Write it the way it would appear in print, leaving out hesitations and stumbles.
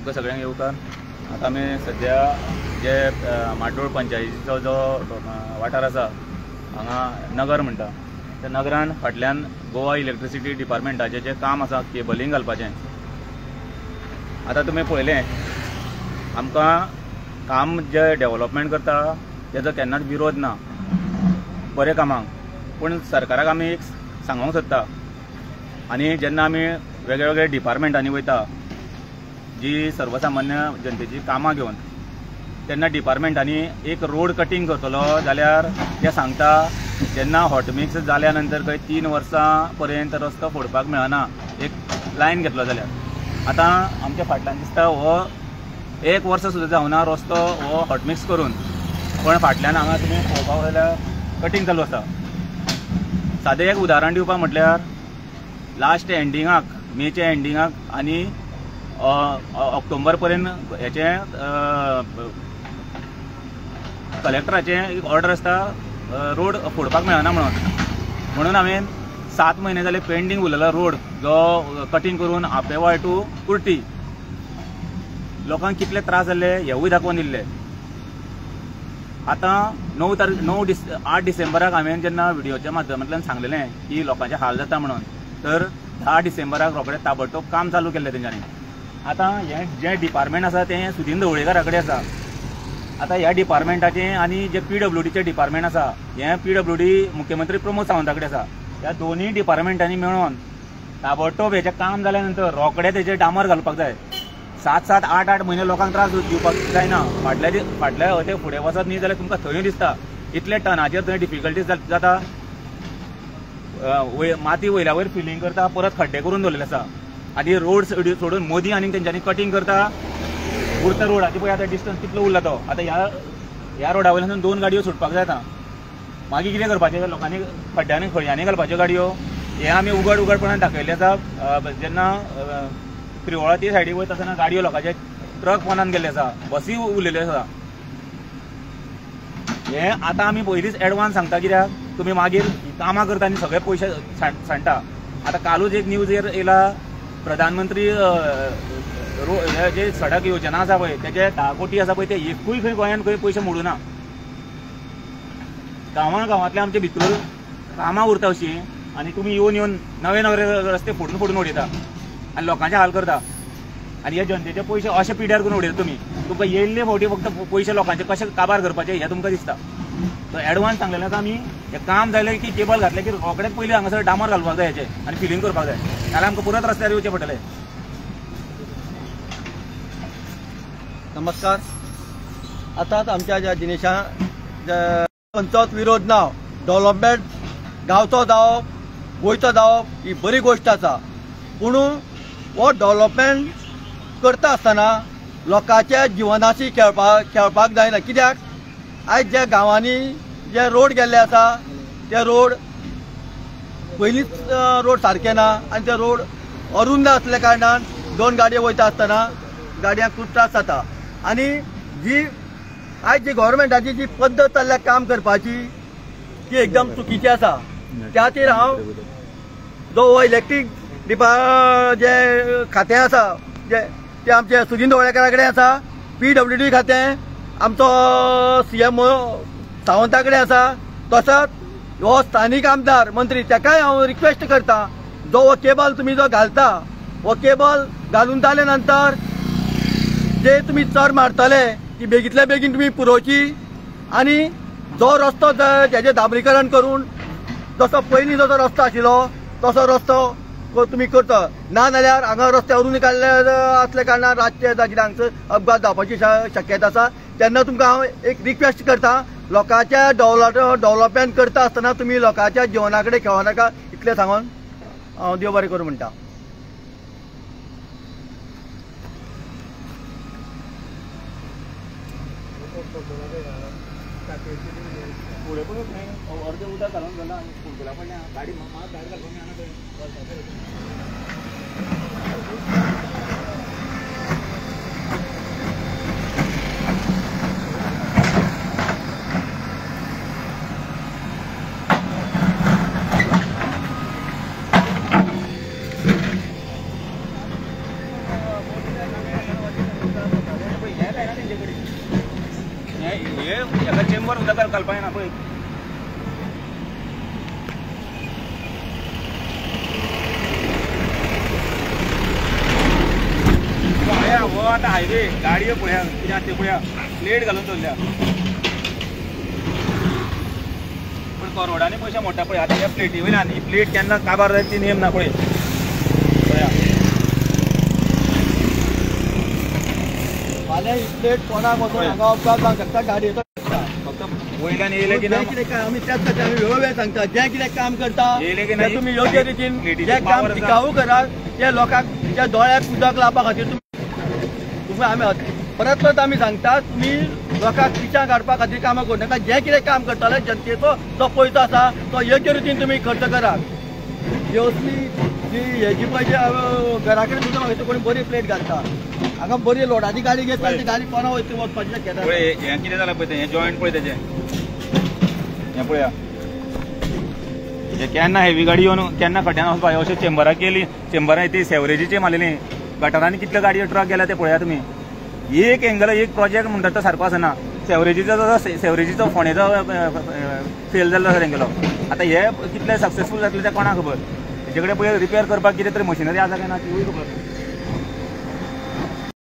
तुमकां सगळ्यांक येवकार. आतां आमी सद्या जे माड्डोळ पंचायतीचो जो वाठार आसा हांगा नगर म्हणटा त्या नगरान फाटल्यान गोवा इलेक्ट्रिसिटी डिपार्टमेंटाचें जें काम आसा केबलींग घालपाचें. आतां तुमी पळयलें आमकां काम जे डेवलपमेंट करता तेजो केन्नाच विरोध ना बरें कामाक, पूण सरकाराक आमी एक सांगूंक सोदता. आनी जेन्ना आमी वेगळे वेगळे डिपार्टमेंटांनी वयता जी सर्वसामान्य जनतेची कामां घेवन, तेन्ना डिपार्टमेंटांनी एक रोड कटींग करतलो जाल्यार ते सांगता जेन्ना हॉटमिक्स जाल्या नंतर खंय 3 वर्सां पर्यंत रस्तो फोडपाक मेळना एक लायन घेतलो जाल्यार. आतां आमच्या फाटल्यान दिसता हो 1 वर्स सुद्दां जावना रस्तो हो हॉटमिक्स करून, पण फाटल्यान हांगा तुमी पळोवपाक जाल्यार कटींग चालू आसा. सादें एक उदाहरण दिवपाक म्हटल्यार लास्ट एंडिंगाक मेच्या एंडिंगाक आनी ऑक्टोबर पर्यंत हेचें कलेक्टराचें एक ऑर्डर आसता रोड फोडपाक मेळना म्हणून. म्हणून हांवें 7 म्हयने जाले पेंडींग उरलेलो रोड जो कटींग करून आपेवाळ टू कुर्टी लोकांक कितले त्रास जाल्ले हेवूय दाखोवन दिल्ले. आतां 8 डिसेंबराक हांवें जेन्ना व्हिडियोच्या माध्यमांतल्यान सांगलेलें की लोकांचे हाल जाता म्हणून, तर 10 डिसेंबराक रोखडें ताबडतोब काम चालू केल्लें तेंच्यांनी. आतां हें जें डिपार्टमेंट आसा तें सुदीन ढवळीकारा कडेन आसा. आतां ह्या डिपार्टमेंटाचें आनी जें पीडब्ल्यूडीचें डिपार्टमेंट आसा हें पीडब्ल्यूडी मुख्यमंत्री प्रमोद सावंता कडेन आसा. ह्या दोनूय डिपार्टमेंटांनी मेळून ताबडतोब हेचें काम जाल्या नंतर रोखडें तेजें डांबर घालपाक जाय. 7 7 8 8 म्हयने लोकांक त्रास दिवपाक जायना. फाटल्या फाटल्या ते फुडें वचत न्ही जाल्यार तुमकां थंय दिसता इतले टनाचेर थंय डिफिकल्टीज जाता. माती वयल्या वयर फिलींग करता, परत खड्डे करून दवरलेले आसा. आनी रोड सोडून मोदी आनी तेंच्यांनी कटींग करता. उरता रोडाचे पळय आतां डिस्टन्स कितलो उरला तो. आतां ह्या रोडा वयल्यान 2 गाडयो सुटपाक जाय. आतां मागीर कितें करपाचें लोकांनी खड्ड्यांनी खळयांनी घालपाच्यो गाडयो. हें आमी उगड उगडपणान दाखयल्लें आसा. जेन्ना त्रिवळा ती सायडीक वयता आसतना गाडयो लोकांचे ट्रक पोनान गेल्ले आसा, बसी उरलेल्यो आसा. हें आतां आमी पयलींच एडवान्स सांगता कित्याक तुमी मागीर कामां करता आनी सगळे पयशे सांडटा. आतां कालूच एक न्यूज येयला प्रधानमंत्री जे सडक योजना आसा पळय तेजे 10 कोटी आसा पळय ते एकूय खंय गोंयांत खंय पयशे मोडूना. गांवां गांवांतले आमचे भितर कामां उरता अशीं आनी तुमी येवन येवन नवे नवे रस्ते फोडून फोडून उडयता आनी लोकांचे हाल करता. आनी हे जनतेचे पयशे अशे पिड्यार करून उडयता तुमी. तुमकां येयल्ले फावटी फक्त पयशे लोकांचे कशे काबार करपाचे हें तुमकां दिसता. तर एडवान्स सांगलेलें आसा आमी हें काम जालें की केबल घातलें की रोखडेंच पयलीं हांगासर डांबर घालपाक जाय हेचें आनी फिलींग करपाक जाय, नाल्यार आमकां परत रस्त्यार येवचें पडटलें. नमस्कार. आतांच आमच्या ज्या दिनेशा खंयचोच विरोध ना. डेवलपमेंट गांवचो जावप गोंयचो जावप ही बरी गोश्ट आसा, पूण हो डेवलपमेंट करता आसतना लोकांच्या जिवनाशी खेळपाक जायना. कित्याक आयज ज्या गांवांनी जे रोड गेल्ले आसा ते रोड पयलींच रोड सारके ना आनी ते रोड अरुंद आसल्या कारणान 2 गाडयो वयता आसतना गाडयांक खूब त्रास जाता. आनी जी आयज जी गव्हर्मेंटाची जी पद्दत चल्ल्या काम करपाची ती एकदम चुकीची आसा. त्या खातीर हांव जो हो इलेक्ट्रीक जे खातें आसा जे ते आमचे सुदीन ढवळीकारा कडेन आसा, पीडब्ल्यूडी खातें आमचो सीएम सावंता कडेन आसा, तसोच हो स्थानीक आमदार मंत्री ताकाय हांव रिक्वेस्ट करता जो हो केबल तुमी जो घालता हो केबल घालून जाले नंतर जे तुमी चर मारतले ती बेगींतल्या बेगीन तुमी पुरोवची आनी जो रस्तो तेजें डांबरीकरण करून जसो पयलीं जसो रस्तो आशिल्लो तसो रस्तो तुमी करता. ना जाल्यार हांगा रस्ते अरून काडले आसल्या कारणान रातचे जागीर हांगसर अपघात जावपाची शक्यता आसा. तेन्ना तुमकां हांव एक रिक्वेस्ट करता लोकांच्या डेवलपमेंट करता आसतना तुमी लोकांच्या जिवना कडेन खेळो नाका इतलें सांगून हांव देव बरें करूं म्हणटा. फुडें पळय अर्दें उदक घालून जालां फुडकुला पडल्या गाडी मात भायर घालपाक मेळना थंय. चेंबर सुद्दां घालपा येना पळय. हो आतां हायवे गाडयो पळया कितें आसा तें पळया, प्लेट घालून दवरल्या, पूण करोडांनी पयशे मोडटा पळय. आतां ह्या प्लेटी वयल्यान ही प्लेट केन्ना काबार जायत ती नेम ना पळय. पळया फाल्यां ही प्लेट कोणाक वचून हांगा अपघात जावंक शकता, गाडयेचो फक्त वयल्यान येयलें की ना. कितें आमी त्याच खातीर आमी वेळोवेळ सांगता, जें कितें काम करता तें तुमी योग्य रितीन जें काम टिकाऊ करात, ते लोकांक त्या दोळ्याक उदक लावपा खातीर तुमी आमी परत परत आमी सांगता, तुमी लोकांक पिशां काडपा खातीर कामां करूं नाका. जें कितें काम करतले जनतेचो जो पयसो आसा तो योग्य रितीन तुमी खर्च करात. ही असली जी हेजी पळय घरा कडेन सुद्दां म्हाका कोणी बरी प्लेट घालता, हांगा बरी लोडाची गाडी घेतली ती गाडी कोणा वयता वचपाची शक्यता. पळय हें कितें जालां पळय तें, हें जॉयंट पळय तेजें, हें पळया हें केन्ना हेवी गाडी येवन केन्ना खड्ड्यान वचपा. अशें चेंबरां केली, चेंबरां ती सेवरेजीची मारलेली, गटारांनी कितल्यो गाडयो ट्रक गेल्या ते पळया तुमी. एक एंगल एक प्रोजेक्ट म्हणटा तो सारको आसना. सेवरेजीचो सेवरेजीचो फोंडेचो फेल जाल्लो आसा तेंगेलो. आतां हे कितले सक्सेसफूल जातले ते कोणाक खबर. तेजे कडेन पळय रिपेर करपाक कितें तरी मशिनरी आसा काय ना तिवूय खबर ना.